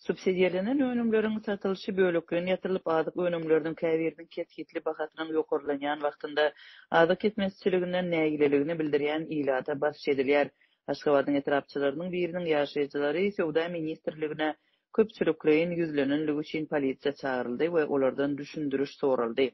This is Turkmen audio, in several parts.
Subsidirlenen önümleriň satylyşy bölekleýin ýatyrylyp, azyk önümleriniň käbiriniň kesgitli bahasynyň ýokarlanýan wagtynda azyk ýetmezçiliginden nägileligini bildirýän ilata basyş edilýär. Aşgabadyň etrapçalarynyň biriniň ýaşaýjylary Söwda ministrligine köpçülikleýin ýüzlenenligi üçin polisiýa çagyryldy we olardan düşündiriş soraldy.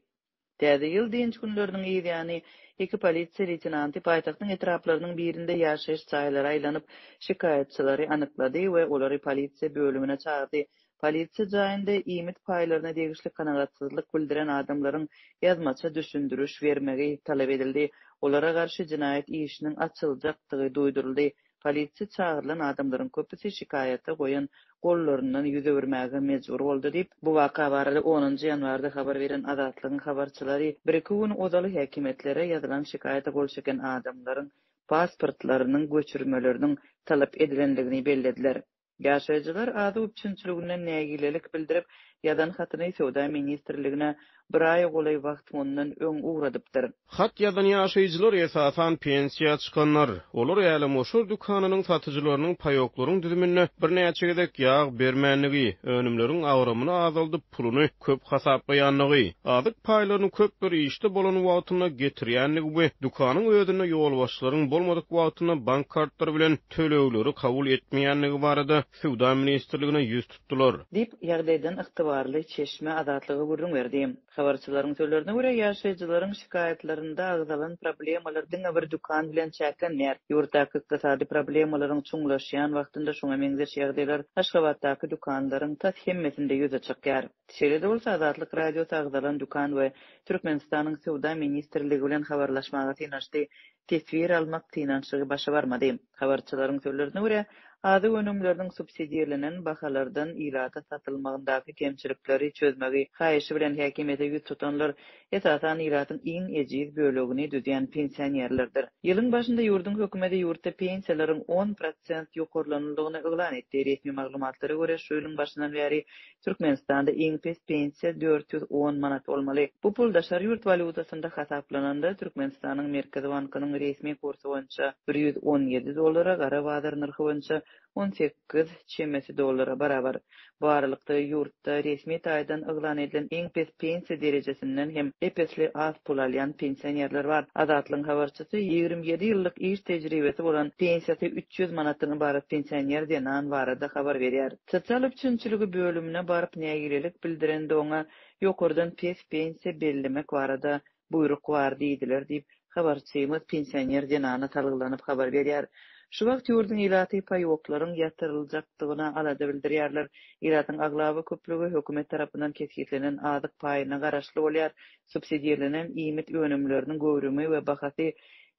Täze ýyl dynç günleriniň yz ýany, iki polisiýa leýtenanty paýtagtyň etraplarynyň birinde ýaşaýyş jaýlara aýlanyp, şikaýatçylary anyklady we olary polisiýa bölümine çagyrdy. Polisiýa jaýynda iýmit paýlaryna degişli kanagatsyzlyk bildiren adamlaryň ýazmaça düşündiriş bermegi talap edildi. Olara garşy jenaýat işiniň açyljakdygy duýduryldy. Polisiýa çagyrylan adamlaryň köpüsi şikaýata goýan gollaryndan ýüz öwürmäge mejbur boldy diýip, bu waka barada onunjy ýanwarda habar beren Azatlygyň habarçylary bir-iki gün ozal häkimiýetlere ýazylan şikaýata gol çeken adamlaryň pasportlarynyň göçürmeleriniň talap edilendigini bellediler. Ýaşaýjylar azyk üpjünçiliginden nägilelik bildirip, ýazan hatyny Söwda ministrligine bir aýa golaý wagt mundan öň ugradypdyr. Hat ýazan ýaşaýjylar esasan pensiýa çykanlar. Olar älemgoşar dükanynyň satyjylarynyň paýoklaryň düzüminde birnäçe gezek ýag bermändigi, önümleriň agramyny azaldyp, puluny köp hasaplaýandygy, azyk paýlaryny köpler işde bolan wagtynda getirýändigi we dükanyň özünde ýolbaşçylaryň bolmadyk wagtynda bank kartlary bilen tölegleri kabul etmeýändigi barada Söwda ministrligine ýüz tutdular. Diýip, ýagdaýdan ygtybarly çeşme Azatlyga gürrüň berdi. Habarçylaryň sözlerine görä, ýaşaýjylaryň şikaýatlarynda agzalan problemalar diňe bir dükan bilen çäklenmeýär. Ýurtdaky ykdysady problemalaryň çuňlaşýan wagtynda şuňa meňzeş ýagdaýlar Aşgabatdaky dükanlaryň tas hemmesinde ýüze çykýar. Şeýle-de bolsa, Azatlyk Radiosy agzalan dükan we Türkmenistanyň Söwda ministrligi bilen habarlaşmaga synanyşdy. Teswir almak synanyşygy başa barmady. Habarçylaryň sözlerine görä, azyk önümleriniň subsidirlenen bahalardan ilata satylmagyndaky kemçilikleri çözmegi haýyşy bilen häkimiýete ýüz tutanlar, esasan, ilatyň iň ejiz bölegini düzýän pensionerlerdir. Ýylyň başynda ýurduň hökümeti ýurtda pensiýalaryň on prosent ýokarlanyldygyny yglan etdi. Resmi maglumatlara görä, şu ýylyň başyndan bäri Türkmenistanda iň pes pensiýa 410 manat bolmaly. Bu pul daşary ýurt walýutasynda hasaplananda, Türkmenistanyň Merkezi bankynyň resmi kursy boýunça 117 dollara, gara bazar nyrhy boýunça 18 çemesi dollara barabar. Bu aralykda, ýurtda resmi taýdan yglan edilen iň pes pensiýa derejesinden hem ep-esli az pul alýan pensionerler bar. Azatlygyň habarçysy 27 ýyllyk iş tejribesi bolan, pensiýasy 300 manatdan ybarat pensioner zenan barada habar berýär. Sosial üpjünçiligi bölümine baryp nägilelik bildirende oňa ýokardan pes pensiýa bellemek barada buýruk bar diýdiler diýip, habarçymyz pensioner zenana salgylanyp habar berýär. Şu wagt ýurduň ilaty paýoklaryň ýatyryljakdygyna alada bildirýärler. Ilatyň aglaba köplügi hökümet tarapyndan kesgitlenen azyk paýyna garaşly bolýar. Subsidirlenen iýmit önümleriniň göwrümi we bahasy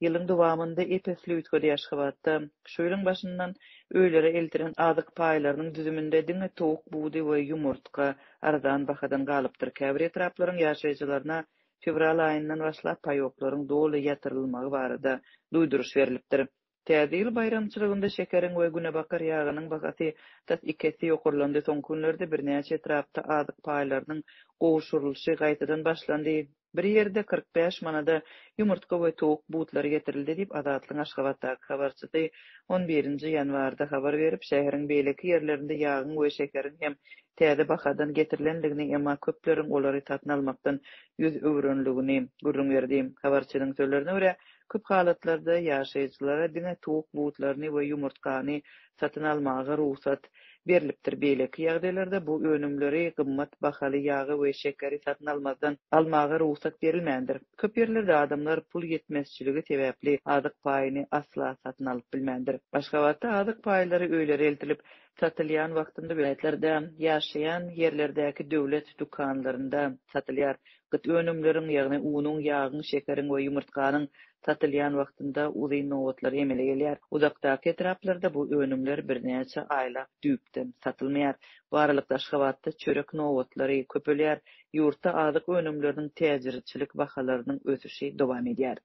ýylyň dowamynda ep-esli üýtgedi. Aşgabatda şu ýylyň başyndan öýlere eltilen azyk paýlarynyň düzüminde diňe towuk budy we ýumurtga arzan bahadan galypdyr. Käbir etraplaryň ýaşaýjylaryna fewral aýyndan başlap paýoklaryň doly ýatyrylmagy barada duýduryş berlipdir. Täze ýyl baýramçylygynda şekeriň we günebakar ýagynyň bahasy tas iki esse ýokarlandy. Soňky günlerde birnäçe etrapda azyk paýlarynyň gowşurylyşy gaýtadan başlandy. Bir ýerde 45 manada ýumurtga we towuk butlary getirildi diýip, Azatlygyň Aşgabatdaky habarçysy on birinji ýanwarda habar berip, şäheriň beýleki ýerlerinde ýagyň we şekeriň hem täze bahadan getirilendigini, emma köpleriň olary satyn almakdan ýüz öwrenligini gürrüň berdi. Habarçynyň sözlerine görä, Köp halatlarda ýaşaýjylara diňe towuk butlaryny we ýumurtgany satyn almaga rugsat berlipdir, beýleki ýagdaýlarda bu önümleri, gymmat bahaly ýagy we şekeri satyn almazdan almaga rugsat berilmändir. Köp ýerlerde adamlar pul ýetmezçiligi sebäpli azyk paýyny asla satyn alyp bilmändir. Aşgabatda azyk paýlary öýlere eltilip satylýan wagtynda welaýatlarda ýaşaýan ýerlerdäki döwlet dükanlarynda satylýar. Gyt önümleriň, ýagny unuň, ýagyň, şekeriň we ýumurtganyň satylýan wagtynda uzyn nobatlar emele gelýär. Uzakdaky etraplarda bu önümler birnäçe aýlap düýpden satylmaýar. Bu aralykda Aşgabatda çörek nobatlary köpelýär, ýurtda azyk önümleriniň täjirçilik bahalarynyň ösüşi dowam edýär.